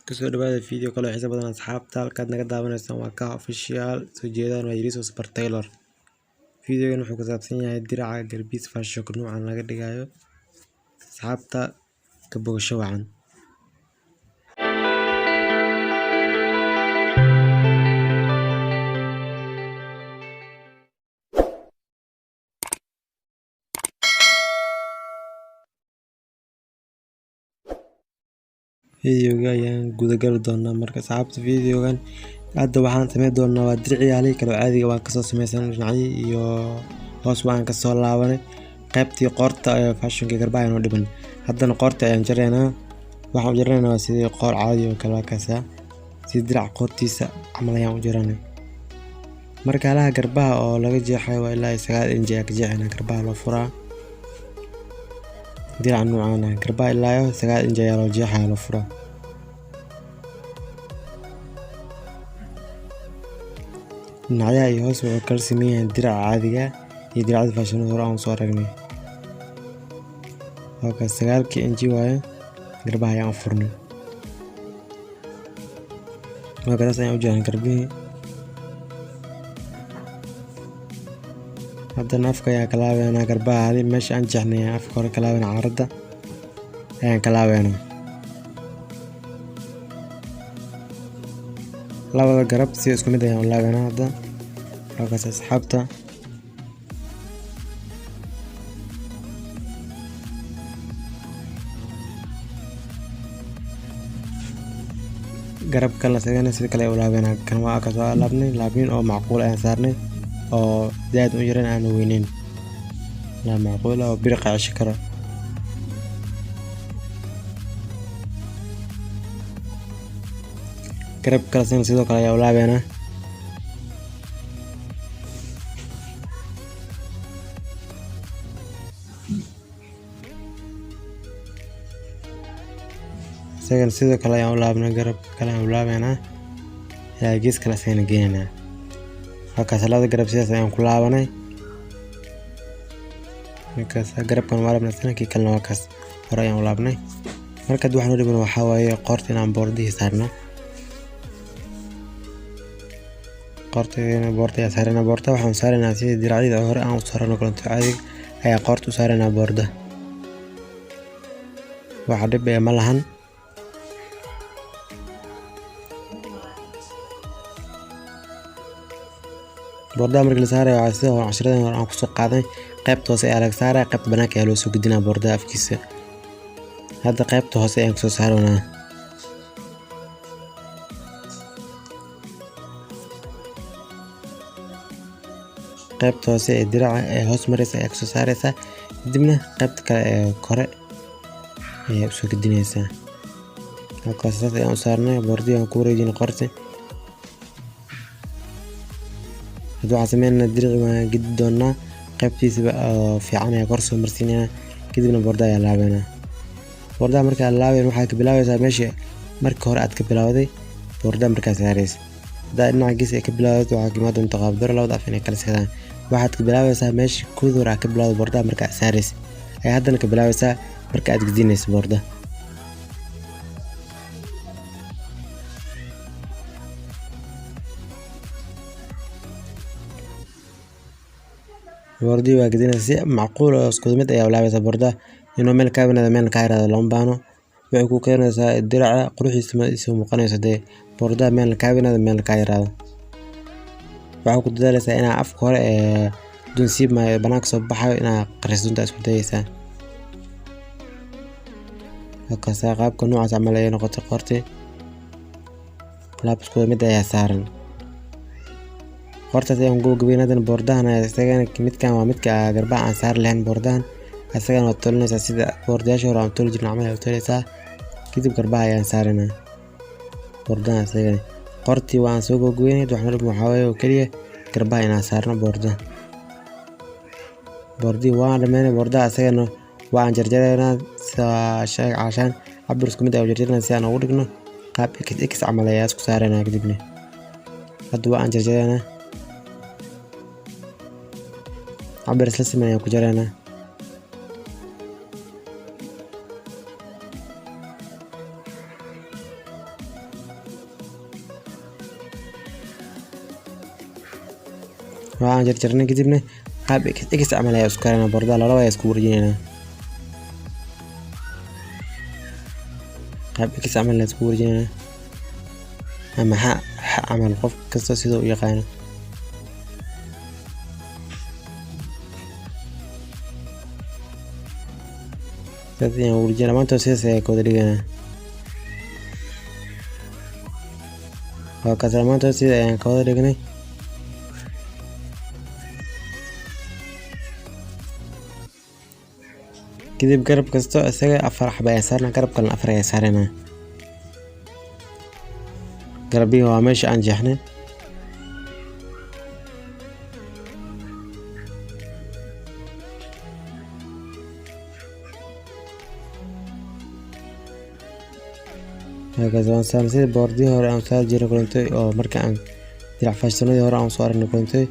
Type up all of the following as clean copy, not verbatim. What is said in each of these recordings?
Kusoo dhawaada video kale oo xiiso badan asxaabta. Halkaad naga daawanaysaan waa Kaha Official, soo jeedaan waa Yariiso Super Tailor. Videogan wuxuu ku saabsan yahay diraca garbiis fashion noocan laga dhigayo. Asxaabta, ka bogasho wacan. Videoga ayaan guda gali doonaa. Marka asxaabta, videogan hadda waxaan sameyn doonaa waa diricii halihii kale oo caadiga waan kasoo sameysan dhinacyi iyo hoos, waan kasoo laabanay qaybtii qoorta ee fashionka. Garbaha inoo dhiman. Haddana qoorta ayaan jaraynaa. Waxaan u jaraynaa waa sidii qoor caadi oo kale, waa kaasa sidii dirac qoortiisa camal ayaan u jaranay. Marka halaha garbaha oo laga jeexayo waa ilaa 9 inji ayaa ka jeexaynaa. Garbaha loo furaa diraca noocaan ah, garbaha ilaa 9 inji ayaa loo jeexaya, loo furaa. Dhinacyaha iyo hoos wuxuu kala siman yahay diraca caadiga iyo diracda faashinada hore aan soo aragnay. Waa 9-kii inji waaye, garbaha ayaan u furnay. Marka saas ayaan u jeexnay garbihii. Haddana afka ayaan ka laabeynaa garbaha. Hali meesha aan jeexnay ayaan afka hore ka laabeynaa, caaradda ayaan ka laabeynaa. Labada garab si isku mid ayaan u laabeynaa hadda. Halkaas asxaabta, garab kale isagana sidoo kale ayaan u laabeynaa. Kan waa kaas, waa laabnay laabnin oo macquul ayaan saarnay oo zaid u yaran aan weyneyn, laa macquul ah oo biriqa ceshi karo. Garab kale isagana sidoo kale ayaa u laabeynaa. Isagana sidoo kale ayaan u laabnay, garabka kale ayaan u laabeynaa ilaa gees kale isagana geynaynaa. Halkaas labada garab sidaas ayaan ku laabanay. Markaas garabkan waa laabnay isna, kii kalena waa kaas, hore ayaan u laabnay. Marka hadda waxaan u dhiman waxaa waaye qoorta inaan boordihii saarno. Qoorta boorta ayaa saarana. Boorta waxaan saaraynaa sidii diracyada hore aan u saarano kalanto caadiga ayaa qoorta u saaraynaa boorda. Waxa dhib ee ma lahan. Boordaha markii la saarayo waxaa sida hore cashiradan hore aan kusoo qaaday, qaybta hoose ayaa laga saaraya, qaybta banaanka ayaa loo soo gudinaa boordaha afkiisa. Hadda qaybta hoose ayaan kusoo saaranaa. Qaybta hoose ee diraca ee hoos maraysa ayaa kasoo saaraysaa, kadibna qaybta kale ee kore ayaa usoo gudinaysaa. Halkaas saas ayaan u saarnay boordihii, aan ku wareejinay qoorta. Hadda waxaan sameynaynaa dirici waan gedi doonaa, qaybtiisaba oo fiican ayaa kor soo marsiinaynaa, kadibna boorda ayaa laabeynaa. Boordaha markaa laabeyn, waxaa ka bilaabaysaa meesha marka hore aad ka bilowday boordaha markaa saaraysa. Haddaa dhinaca gees ay ka bilowday, waxaa ka imaan doonta qaabdaro labada af inay kala sekadaan. Waxaad ka bilaabaysaa meesha koodii hore aad ka bilowday boordaha markaa saaraysa ayaa haddana ka bilaabaysaa marka aad gedinayso boorda. Boordihii waa gedinaysaa si macquul oo isku mid ayaa u laabaysaa boordaha. Inuu meel kaa weynaado, meel kaa yaraado looma baahno. Waxay ku keenaysaa diraca quruxdiisa ma isoo muuqanayso dee boordaha meel kaa weynaado, meel kaa yaraado. Waxaa ku dadaalaysaa inaa afka hore ee dunsiib maayo banaanka soo baxayo inaa qariso dunta isku dayaysaa. Halkaas qaabka noocaas camal ayay noqotay qoortii, laab isku mid ayaa saaran qoortaas ayaan gabagabeynay. Haddana boordahan ayaa isagana, midkan waa midka garbaha aan saari lahayn. Boordahan isagana waad tolinaysaa sida boordayaasha hore aan toli jirnay camal ayaad tolaysaa, kadib garbaha ayaan saaranaa boordahan isagana. Qoortii waan soo gabagabeynay. Waxaan rabnaa waxaa waaye oo keliya garbaha inaan saarno boordaha. Boordihii waan dhameynay. Boordaha isagana waan jarjaraynaa sida cashaan cabir isku mid ah u jarjaranaa si aan ugu dhigno qaab x x camal ayaa isku saaraynaa. Kadibna hadda waan jarjaraynaa, cabir isla siman ayaan ku jaraynaa. Waxaan jarjarnay kadibna qaab X camal ayaa isku karinaa, bordaha laba ayaa isku wareejinaynaa. Qaab X camal ayaa isku wareejinaynaa ama ha camal, qof kasta sidoo u yaqaano. Sidaas ayaan wareejinaa dhamaantood, sidaas ayaa ka wada dhiganaa. Waa kaas, dhamaantood sida ayaan ka wada dhignay. Kadib garab kasto isaga afar xaba ayaa saarnaa, garab kalena afar ayaa saaranaa. Garabihii waa meesha aan jeexnay. Halkaas waan saarnay sida boordihii hore aan saari jirnay kulantay, oo marka aan dirac fashionadii hore aan soo aragnay kulantay,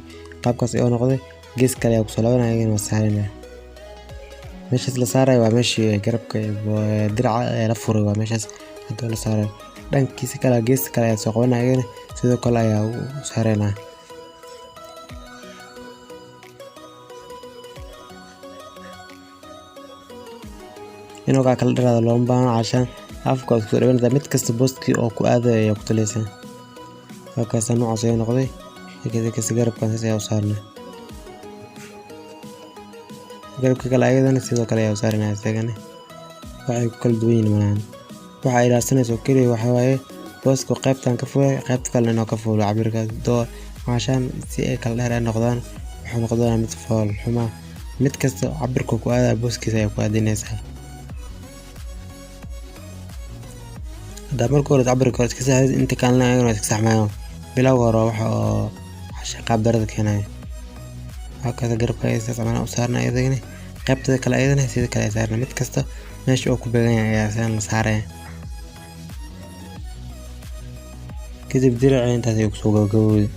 qaabkaas ayuu noqday. Gees kale ayaa kusoo laabanaya, ayagana waa saaranaa. Meeshaas la saarayo waa meeshii garabka diraca ee la furay, waa meeshaas hadda la saarayo. Dhankiisa kale, geesta kale ayaa soo qabanaya, ayagana sidoo kale ayaa u saaranaa. Inuu kaa kala dharaado looma baahno, cashaan afka waad kusoo dhawanaysaa, mid kasta booskii oo ku aadayo ayaa ku talaysaa. Halkaas noocaas ayuu noqday. Kasta garabkan saas ayaa u saarnay. Garabka kale ayadana sidoo kale ayaa u saaranaa isagana. Waxay ku kala duwan yihiin malahan. Waxa ilaalsanayso oo keliya waxa waaye booska qaybtan ka fuulay, qaybta kalena inuu ka fuulo cabirkaas doo cashaan, si ay kala dheer ay noqdaan. Wuxuu noqon doonaa mid fool xuma. Mid kasta cabirka ku aadaya booskiisa ayaa ku aadinaysaa. Haddaa marka hore cabirka hore iska saxdid, inta kalena ayagana waa iska saxmayaan. Bilowga hore waxa oo qaab darada keenayo. Halkaas garabka ayaa sidaas camal u saarnay, ayadana qaybtada kale ayadana sidoo kale ayaa saarnay. Mid kasta meesha uu ku beegan yahay ayaa sidan la saaraya. Kadib diraca intaas ayuu kusoo gabagabowday.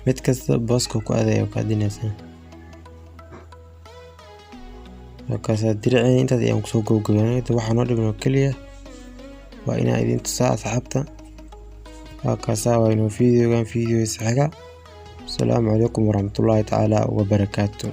Mid kasta booska ku aadaya ku aadinaysaa. Markaas diracii intaas ayaan kusoo gabagabeynay. Waxaa noo dhiman oo keliya waa inaan idin tusaa asxaabta. Halkaasa waa inuu videogan video xiga. Asalaamu calaykum waraxmatullaahi tacaala wabarakaatu.